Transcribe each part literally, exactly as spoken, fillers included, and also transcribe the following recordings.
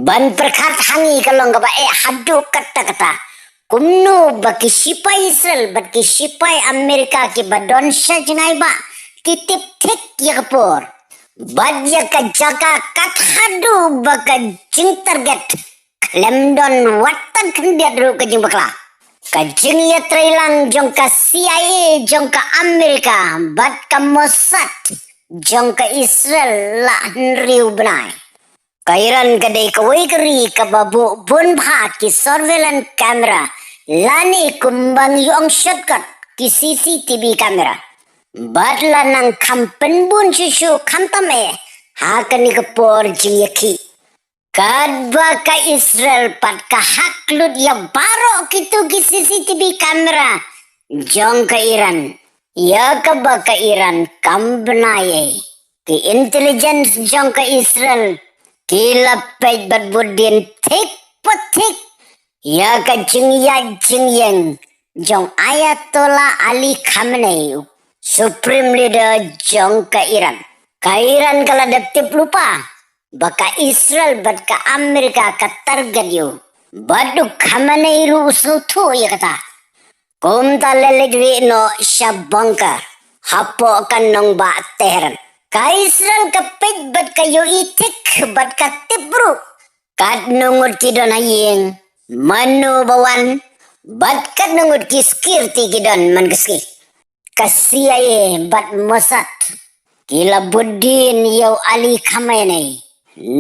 Ban pyrkhat ha ngi ka long kaba eh haduh katta katta. Kumno ba ki shipai Israel bad ki shipai Amerika kiba don sha jngai ba ki tip thik ïa ka por bad ïa ka jaka kat haduh ba ka jingtarget khlem don wat tang khyndiat ruh ka jingbakla. Ka jingïatreilang jong ka C I A jong ka Amerika bad ka Mossad jong ka Israel la hynriew bnai. Ka Iran ka dei kawei ka ri kaba buh bun bha ki surveillance camera lane kumba ngi ong shortcut ki C C T V camera. Bad la nang kham pynbun shuh shuh khamtam eh ha kane ka por jingïakhih. Katba ka Israel pat ka hack lut ïa baroh kito ki C C T V camera jong ka Iran. Ïa kaba ka Iran kam bnai ei. Ki intelligence jong ka Israel ki la peit bad bud dien thik pa thik ïa ka jingïaid jingïeng jong Ayatollah Ali Khamenei, Supreme Leader jong ka Iran. Ka Iran ka la dep tip lypa ba ka Israel bad ka Amerika ka target ïa u. Bad u Khamenei ruh u sngewthuh ïa kata. Kumta la leit rieh noh sha bunker hapoh ka nongbah Tehran. Ka Israel ka peit bad ka ïohi thik bad ka tip ruh katno ngut ki don ha ïing, mano ba wan, bad katno ngut ki security ki don man ka sngi. Ka C I A bad Mossad ki la bud dien ïa u Ali Khamenei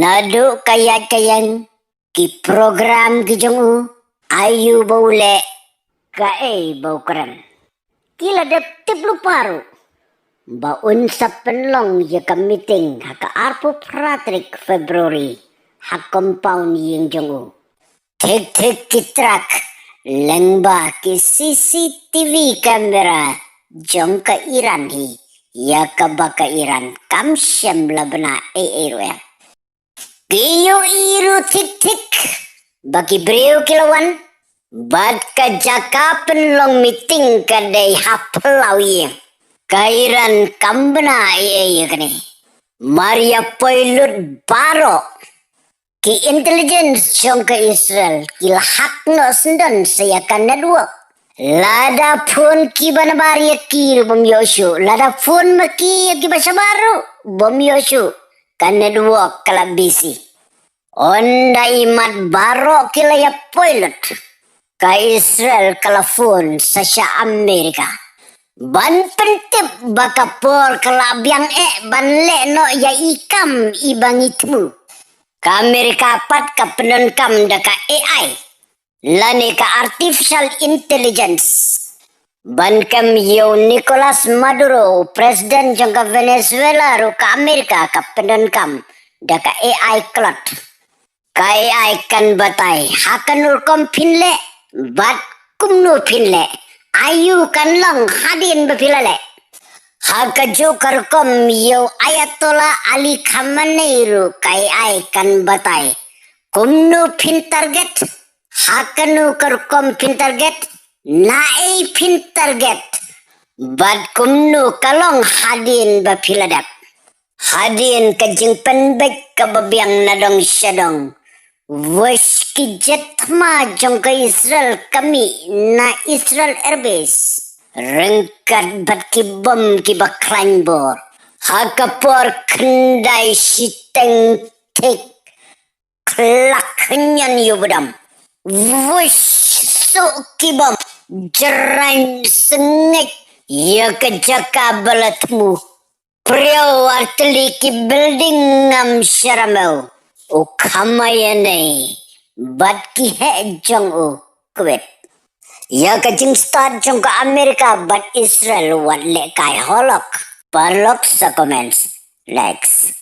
naduh ka ïaid ka ïeng, ki program ki jong u, aïu ba u leh, kaei ba u kren. Ki la dep tip lypa ruh ba un sa pynlong ïa ka meeting ha ka arphew phra tarik February ha compound ïing jong u. Thik thik ki track lyngba ki C C T V camera jong ka Iran hi ïa kaba ka Iran kam shym la bna ei ei ruh. Ki ïohi ruh thik thik ba ki briew ki la wan bad ka jaka pynlong meeting ka dei ha phyllaw ïing. Ka Iran kam bna ei ei ïa kane. Mar ïa poi lut baroh ki intelligence jong ka Israel ki la hack noh syndon sa ïa ka network. Lada phone kiba nabar ïa ki ruh bym ïoh shuh, lada phone ma ki ïa kiba shabar ruh bym ïoh shuh. Ka network ka la busy. Ynda i mat baroh ki la ïa poi lut, ka Israel ka la phone sa sha Amerika ban pyntip ba ka por ka la biang eh ban leh noh ïa i kam iba ngi thmu. Ka Amerika pat ka pyndonkam da ka A I lane ka artificial intelligence ban kem ïa u Nicolas Maduro, u president jong ka Venezuela ruh ka Amerika ka pyndonkam da ka A I Claude. Ka A I kan batai ha kano rukom phin leh bad kumno phin leh, aïu kan long hadien ba phi la leh. Ha kajuh ka rukom ïa u Ayatollah Ali Khamenei ruh ka A I kan batai kumno phin target, ha kano ka rukom phin target, naei phin target, bad kumno ka long hadien ba phi la dep. Hadien ka jingpynbeit kaba biang na dong sha dong, voice ki jet thma jong ka Israel ka mih na Israel Airbase ryngkat bad ki bom kiba khlaiñ bor. Ha ka por khyndai shiteng thik khlak khynñion ïa u ba dam. Vush, suh ki bom, jraiñ sngeit ïa ka jaka ba la thmu. Briew artylli ki building ngam sharamew. U Khamenei bad ki heh jong u kwit. Ïa ka jingstad jong ka Amerika bad Israel wat lehkai halok. Paralok sa comments. Next.